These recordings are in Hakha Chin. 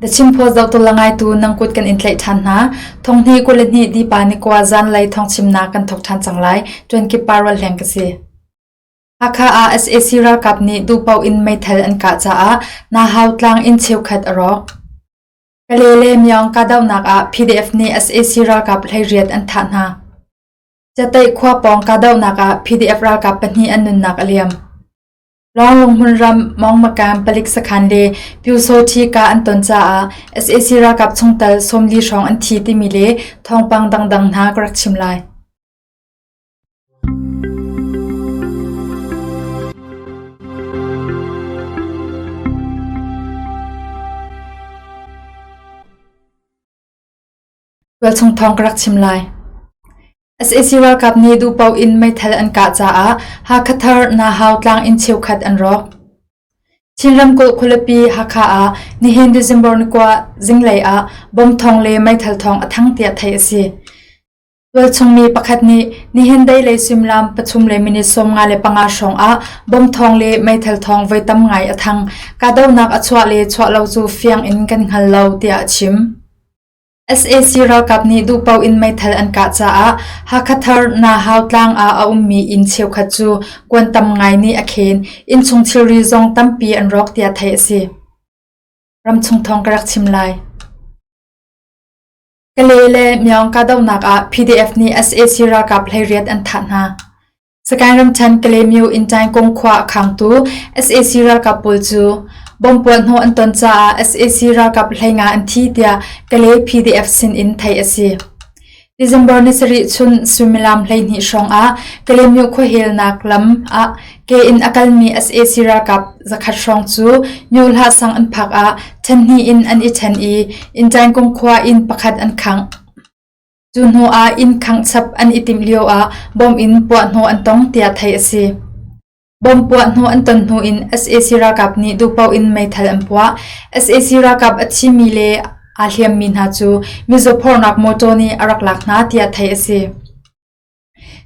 The Chin Post zohtu le ngaitu nang kut kan in tlaih ṭhan hna. Thonghnih 22 dipa nikua zanlei thawngchimnak kan thawk ṭhan cang lai. Ṭuankip pa rual hleng ka si. Hakha ah sac ralkap nih duhpaoh in meithal an kah caah Nahau tlang inn cheukhat a rawk. Kale le Myaung kahdohnak ah PDF nih sac ralkap 18 an thah hna. Cataih khua pawng kahdohnak ah PDF ralkap pahnih an nunnak a liam. Lawnglung hmunram Mawngmakam palik sakhan le Pyusawṭhi kah an ton caah sac ralkap chungtel 40 hrawng an thi timi le thawngpang dangdang hna ka rak chim lai. Tualchung thawng ka rak chim lai. Sac ralkap nih duhpaoh in meithal an kah caah Hakha Thar Nahau tlang inn cheukhat an rawk. Chin ramkulh khualipi Hakha ah nihin December ni kua zinglei ah bomb thawng le meithal thawng a thang tiah theih a si. Tualchung mi pakhat nih nihin deilei suimilam pathum le minute 55 hrawng ah bomb thawng le meithal thawng voi tam ngai a thang. Kahdohnak a chuah le chuah lo cu fiang in kan hngal lo tiah a chim. Sac ralkap nih duhpaoh in meithal an kah caah Hakha Thar Nahau tlang ah a ummi inn cheukhat cu kuan tam ngai nih a khen. Innchung thilri zong tampi an rawk tiah theih a si. Ramchung thawng ka rak chim lai. Kale le Myaung kahdohnak ah PDF nih sac ralkap 18 an thah hna. Sagaing ramṭhen Kalaymyo Intaingkung khua a khangtu sac ralkap pawl cu bomb puahhnawh an ton caah sac ralkap 15 an thi tiah Kalay PDF sin in theih a si. December ni sarih chun suimilam 12 hrawng ah Kalaymyo khuahelnak lam ah ke in a kalmi sac ralkap zakhat hrawng cu Myohlah sang an phak ah ṭhen hnih in an i ṭhen i Intaingkung khua inn pakhat an khangh. Cu hnu ah inn khangh chap an i timh lio ah bomb in puahhnawh an tong tiah theih a si. Bomb puahhnawh an ton hnu in sac ralkap nih duhpaoh in meithal an puah. Sac ralkap a thimi le aa hliammi hna cu mizaw phornak mawṭaw nih a rak lak hna tiah theih a si.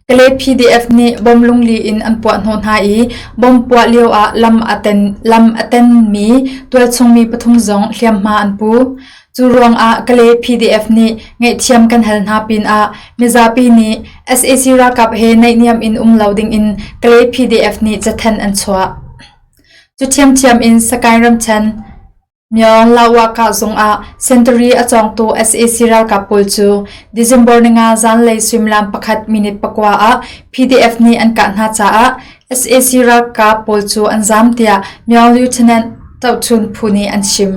Kalay PDF nih bomb lungli in an puahhnawh hna i bomb puah lio ah lam a ten, lam a tenmi tualchung mi pathum zong hliamhma an pu. Cu ruangah Kalay PDF nih ngaihthiam kan hal hna pinah mizapi nih sac ralkap he naihniam in um lo dingin Kalay PDF nih cathanh an chuah. Cu ṭhiamṭhiam in Sagaing ramṭhen Myaung Lahwahkah zung ah sentari a cawngtu sac ralkap pawl cu December ninga zanlei suimilam pakhat minute pakua ah PDF nih an kah hna caah sac ralkap pawl cu an zaam tiah Myaung Lieutenant Tohchun phu nih an chim.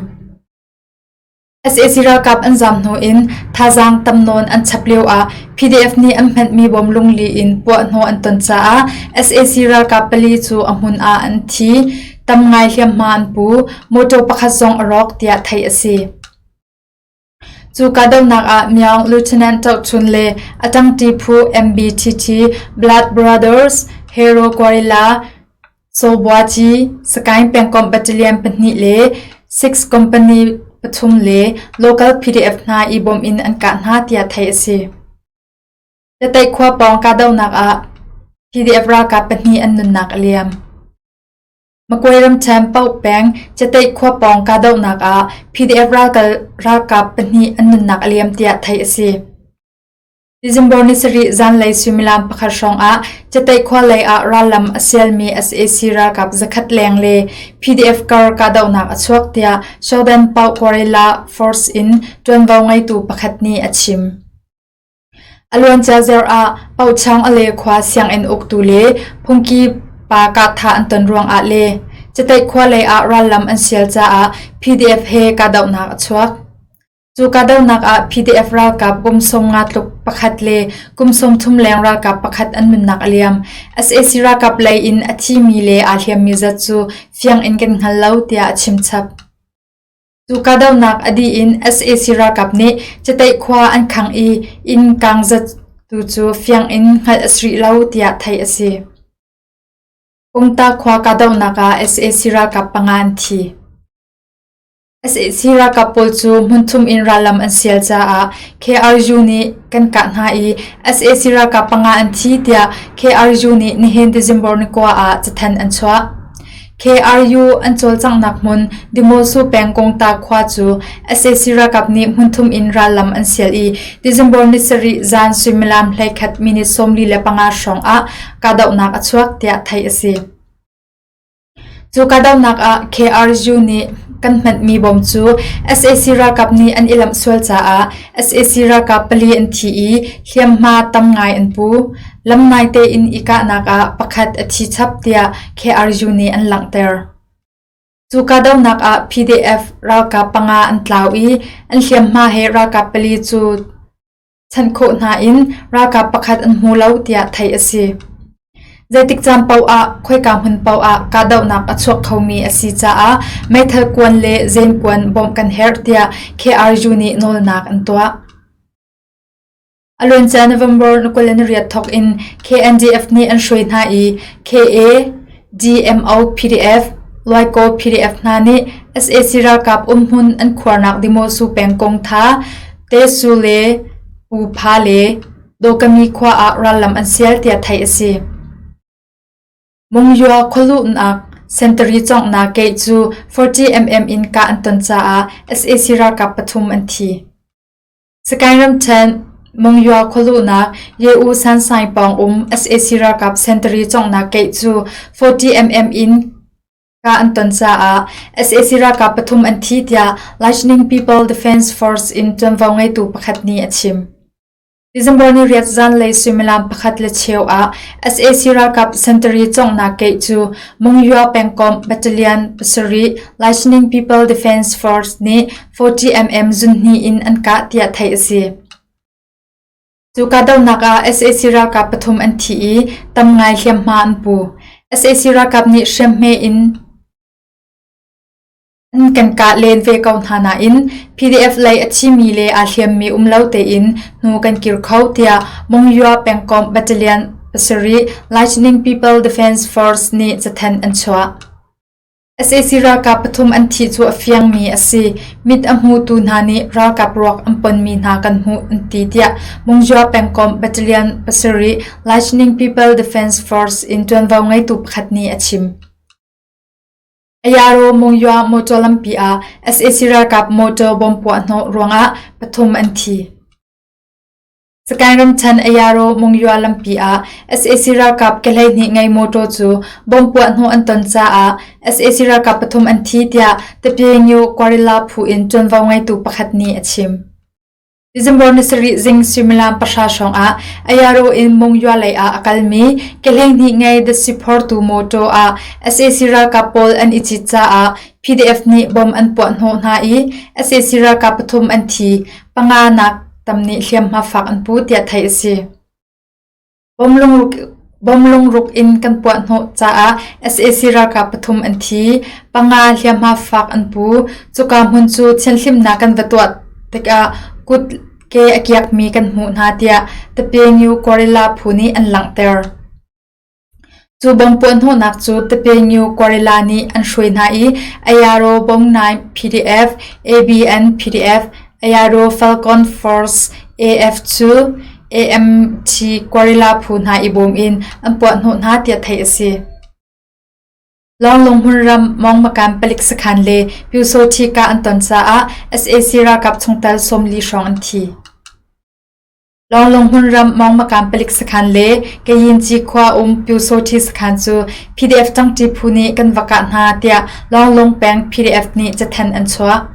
Sac ralkap an zaam hnu in thazaang tam nawn an chap lio ah PDF nih an hmanhmi bom lungli in puahhnawh an ton caah sac ralkap pali cu a hmun ah an thi. Tam ngai hliamhma an pu. Mawṭaw pakhat zong a rawk tiah theih a si. Cu kahdohnak ah Myaung Lieutenant Tohchun le a ṭangṭi phu MBTT, Blood Brothers, Hero Guerrilla, Sawbuaci, Sagaing pengkomh battalion pahnih le Six Company pathum le local PDF hna i bawm in an kah hna tiah theih a si. Biataih khua pawng kahdohnak ah PDF ralkap pahnih an nunnak a liam. Makwe ramṭhen Pauk peng Cataih khua pawng kahdohnak ah PDF ralkap pahnih an nunnak a liam tiah theih a si. December ni sarih zanlei suimilam pakhat hrawng ah Cataih khua lei ah rallam a sialmi sac ralkap zakhat leng le PDF kar kahdohnak a chuak tiah Southern Pauk Guerrilla Force in ṭuanvo ngeitu pakhat nih a chim. A luancia zarh ah Pauchang Ale khua sianginn uktu le phungki pa kahthah an ton ruangah le Cataih khua lei ah rallam an sial caah PDF he kahdohnak a chuak. Cu kahdohnak ah PDF ralkap kum 50 tluk pakhat le kum 30 leng ralkap pakhat an nunnak a liam. Sac ralkap lei in a thimi le aa hliammi zat cu fiang in kan hngal lo tiah a chimchap. Cu kahdohnak a dih in sac ralkap nih Cataih khua an khangh i inn kaang zatu cu fiang in hngalh a si rih lo tiah theih a si. Pungta khua kahdohnak ah sac ralkap panga an thi. Sac ralkap pawl cu hmunthum in rallam an sial caah KRU nih kan kah hna i sac ralkap panga an thi tiah KRU nih nihin December ni kua ah cathanh an chuah. KRU an cawlcanghnak hmun Demosu peng Kongta khua cu sac ralkap nih hmunthum in rallam an sial i December ni sarih zan suimilam 11 minute 45 hrawng ah kahdohnak a chuak tiah theih a si. Cu kahdohnak ah KRU nih kan hmanhmi bom cu sac ralkap nih an i lamh sual caah sac ralkap pali an thi i hliamhma tam ngai an pu. Lam naite in i kahnak ah pakhat a thi chap tiah KRU nih an langhter. Cu kahdohnak ah PDF ralkap panga an tlau i an hliamhma he ralkap pali cu chanh khawh hna in ralkap pakhat an hmu lo tiah theih a si. Zeitik caan paoh ah khoika hmun paoh ah kahdohnak a chuak khomi a si caah meithal kuan le zenkuan bawmh kan herh tiah KRU nih nawlnak an tuah. A luancia November 28 thawk in KNDF nih an hruai hna i KA, DMO PDF, Luaikaw PDF hna nih sac ralkap umhmun an khuarnak Demosu pengkong tha Tesu le Pupha le Dawkami khua ah rallam an sial tiah theih a si. Mungywah khualuhnak sentari cawnghnak gate cu 40mm in kah an ton caah sac ralkap pathum an thi. Sagaing ramṭhen Mungywah khualuhnak Ye-U Sansaing pawng um sac ralkap sentari cawnghnak gate cu 40mm in kah an ton caah sac ralkap pathum an thi tiah Lightning People Defense Force in ṭuanvo ngeitu pakhat nih a chim. December ni riat zanlei suimilam pakhat le cheu ah sac ralkap sentari cawnghnak gate cu Mungywah pengkomh Battalion pasarih Lightning People Defense Force nih 40mm zunhnih in an kah tiah theih a si. Cu kahdohnak ah sac ralkap pathum an thi i tam ngai hliamhma an pu. Sac ralkap nih hriamhme in An kan kah len ve ko hna nain PDF lei a thimi le aa hliammi um lo tein hnu kan kir kho tiah Monywa pengkomh Battalion pasarih Lightning People Defense Force nih cathanh an chuah. Sac ralkap pathum an thih cu a fiangmi a si. Mit a hmutu hna nih ralkap ruak an ponmi hna kan hmuh an ti tiah Monywa pengkomh Battalion pasarih Lightning People Defense Force in ṭuanvo ngeitu pakhat nih a chim. Ayaro Monywa motor lampi ah sac ralkap motor bomb puahhnawh ruangah pathum an thi. Sagaing ramṭhen Ayaro Monywa lampi ah sac ralkap ke 12 ngei motor cu bomb puahhnawh an ton caah sac ralkap pathum an thi tiah Tapyengyu Guerrilla phu in ṭuanvo ngeitu pakhat nih a chim. December ni sarih zing suimilam pahra hrawngah Ayaro in Monywa lei ah a kalmi ke 12 ngei datsi phortu mawṭaw ah sac ralkap pawl an i cit caah PDF nih bomb an puahhnawh hna i sac ralkap pathum an thi, panga nak tam nih hliamhma fak an pu tiah theih a si. Bomb lungruk in kan puahhnawh caah sac ralkap pathum an thi, panga hliamhma fak an pu. Cuka hmun cu thianhhlimhnak kan va tuah tikah kut ke a kiakmi kan hmuh hna tiah Tapyengyu Guerrilla phu nih an langhter. Cu bomb puahhnawhnak cu Tapyengyu Guerrilla nih an hruai hna i Ayaro Bongnai PDF, ABN PDF, Ayaro Falcon Force AF2, AMT Guerrilla phu hna i bawm in an puahhnawh hna tiah theih a si. Lawnglung hmunram Mawngmakan palik sakhan le Pyusawṭhi kah an ton caah sac ralkap chungtel 40 hrawng an thi. Lawnglung hmunram Mawngmakan palik sakhan le Kayinci khua um Pyusawṭhi sakhan cu PDF ṭangṭi phu nih kan va kah hna tiah Lawnglung peng PDF nih cathanh an chuah.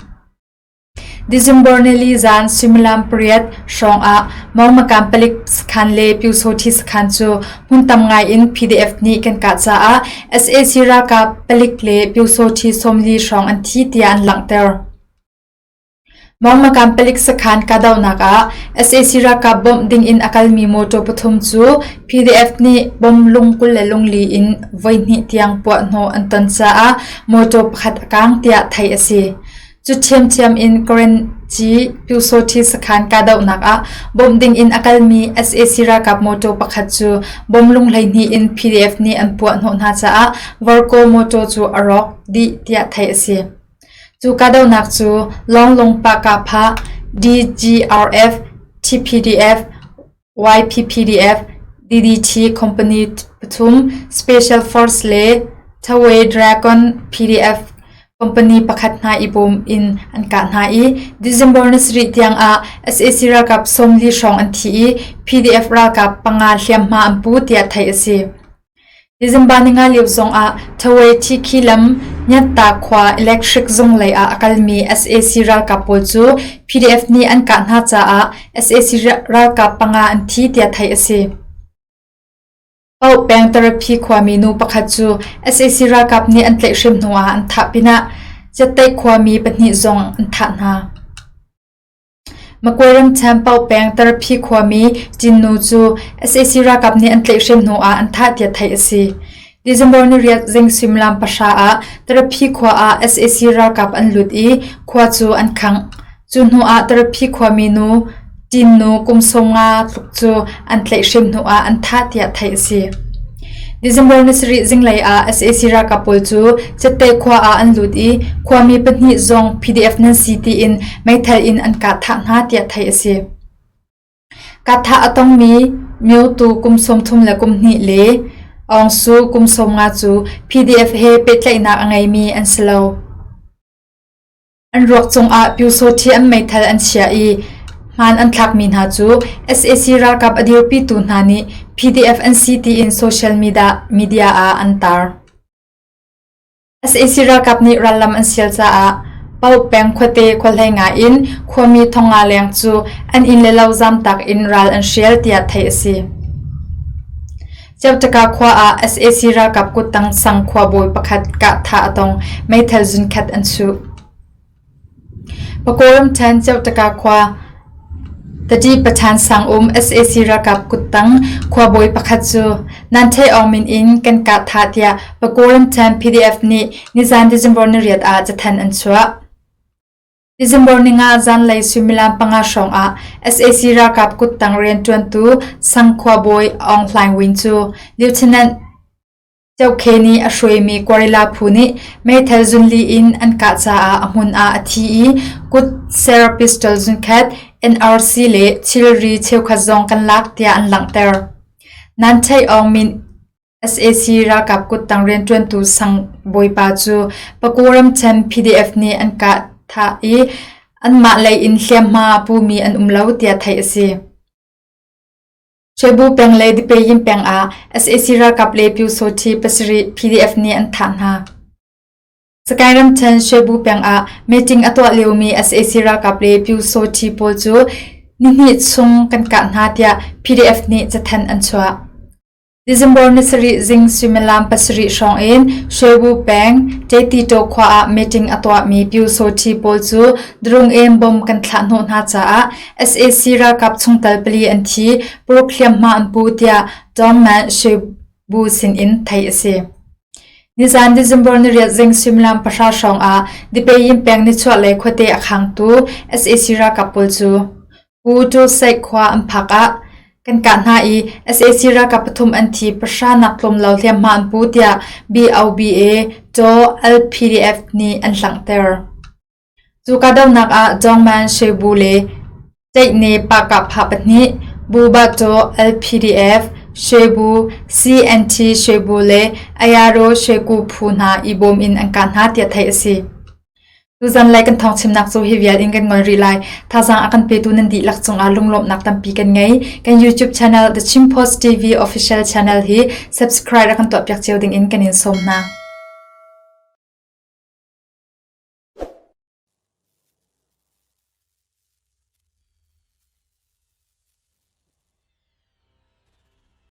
December nili zan suimilam pariat hrawngah Mawngmakan palik sakhan le Pyusawṭhi sakhan cu hmun tam ngai in PDF nih kan kah caah sac ralkap palik le Pyusawṭhi 40 hrawng an thi tiah an langhter. Mawngmakan palik sakhan kahdohnak ah sac ralkap bawmh dingin a kalmi mawṭaw pathum cu PDF nih bom lung 24 in voihnih tiang puahhnawh an ton caah mawṭaw pakhat a kaang tiah theih a si. Cu ṭhiamṭhiam in Karen-ci Pyusawṭhi sakhan kahdohnak ah bawmh dingin a kalmi sac ralkap mawṭaw pakhat cu bom lung 12 in PDF nih an puahhnawh hna caah Varkaw mawṭaw cu a rawk dih tiah theih a si. Cu kahdohnak cu Lawnglung Pahkahphah, DGRF, TPDF, YPPDF, DDT Company pathum, Special Force le. Thawei Dragon PDF company pakhat hna i bawm in an kah hna i December ni sarih tiang ah sac ralkap 40 hrawng an thi i PDF ralkap panga hliamhma an pu tiah theih a si. December ninga lio zong ah Thawei Thikhi lam Nyatta khua electric zung lei ah a kalmi sac ralkap pawl cu PDF nih an kah hna caah sac ralkap panga an thi tiah theih a si. Paoh peng Therapy khuami nu pakhat cu sac ralkap nih an tlaihhrem hnuah an thah pinah Chiatteih khuami pahnih zong an thah hna. Makwe ramṭhen Paoh peng Therapy khuami Cin nu cu sac ralkap nih an tlaihhrem hnuah an thah tiah theih a si. December niriat zing suimilam pahra ah Therapy khua ah sac ralkap an lut i khua cu an khangh. Cu hnuah Therapy khuami nu Tinnu kum 50 tluk cu an tlaihhrem hnuah an thah tiah theih a si. December ni sarih zinglei ah sac ralkap pawl cu Chitte khua ah an lut i khuami pahnih zong PDF nan si tiin meithal in an kah thah hna tiah theih a si. Kah thah a tongmi Myotu kum 32 le Aung Su kum 50 cu PDF he pehtlaihnak a ngeimi an si lo. An ruak cungah Pyusawṭhi an meithal an chiah i hmaan an thlakmi hna cu sac ralkap a dirpitu hna nih PDF an si tiin social media ah an tar. Sac ralkap nih rallam an sial caah Pauk peng khuate khuahlei ngai in khuami thongnga leng cu an inn le lo zamtak in ral an hrial tiah theih a si. Ceutaka khua ah sac ralkap kuttang sang khuabawi pakhat kahthah a tong, meithal zunkhat an chuh. Paku ramṭhen Ceutaka khua Tadipathan sang um sac ralkap kuttang khuabawi pakhat cu Nan Htay Aung min in kan kahthah tiah Paku ramṭhen PDF nih nizan December niriat ah cathanh an chuah. December ninga zanlei suimilam panga hrawngah sac ralkap kuttang rianṭuantu sang khuabawi Aung Hlaing Win cu Lieutenant Cokhe nih a hruaimi guerrilla phu nih meithal zunli in an kah caah a hmun ah a thi i kutser pistol zunkhat, NRC le thilri cheukhat zong kan lak tiah an langhter. Nan Htay Aung Min sac ralkap kuttang rianṭuantu sang bawipa cu Paku ramṭhen PDF nih an kah thah i anmah lei in hliamhma a pumi an um lo tiah theih a si. Shwebu peng le Dipeyin peng ah sac ralkap le Pyusawṭhi pasarih PDF nih an thah hna. Sagaing ramṭhen Shwebu peng ah meeting a tuah liomi sac ralkap le Pyusawṭhi pawl cu nihnih chung kan kah hna tiah PDF nih cathanh an chuah. December ni sarih zing suimilam pasarih hrawng in Shwebu peng Ṭetitaw khua ah meeting a tuahmi Pyusawṭhi pawl cu drone in bomb kan thlah hnawh hna caah sac ralkap chungtel pali an thi, paruk hliamhma an pu tiah Dongman Shwebu sinin theih a si. Nizan December ni riat zing suimilam pahra hrawng ah Dipeyin peng nichuahlei khuate a khangtu sac ralkap pawl cu Pu Ṭulsaih khua an phak ah kan kah hna i sac ralkap pathum an thi, pahra nak tlawm lo hliamhma an pu tiah BOBA Taw LPDF nih an langhter. Cu kahdohnak ah Dongman Shwebu le Ṭeihne Pahkahphah pahnih, Buba Taw LPDF, Shwebu, CNT Shwebu le Ayaro Shweku phu hna i bawm in an kah hna tiah theih a si. Tuzanlei kan thawngchimnak cu hi vial in kan ngol rih lai. Thazaang a kan petu nan dihlak cungah lunglawmhnak tampi kan ngei. Kan YouTube channel The Chin Post TV Official Channel hi subscribe a kan tuahpiak cio ding in kan in sawm hna.